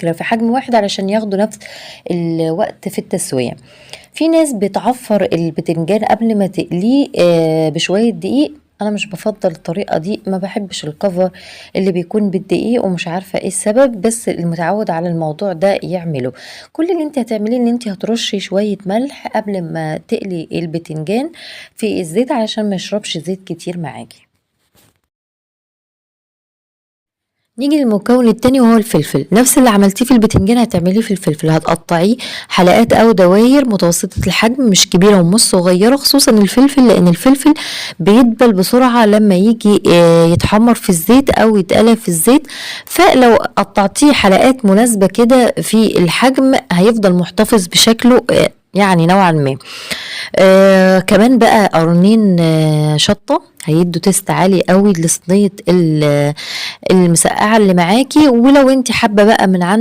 فكرة في حجم واحد علشان ياخدوا نفس الوقت في التسوية. في ناس بتعفر البتنجان قبل ما تقليه بشوية دقيق، انا مش بفضل الطريقة دي، ما بحبش الكفر اللي بيكون بالدقيق ومش عارفة ايه السبب، بس المتعود على الموضوع ده يعمله. كل اللي انت هتعمليه ان انت هترشي شوية ملح قبل ما تقلي البتنجان في الزيت علشان ما يشربش زيت كتير معاكي. نيجي للمكون التاني وهو الفلفل. نفس اللي عملتيه في البتنجان هتعمليه في الفلفل، هتقطعيه حلقات او دواير متوسطة الحجم، مش كبيرة ومش صغيرة، خصوصا الفلفل لان الفلفل بيدبل بسرعة لما يجي يتحمر في الزيت او يتقلى في الزيت، فلو قطعتيه حلقات مناسبة كده في الحجم هيفضل محتفظ بشكله نوعا ما. كمان بقى قرنين شطة هيدوا taste عالي قوي لصينية المسقعة اللي معاكي. ولو انت حابة بقى من عند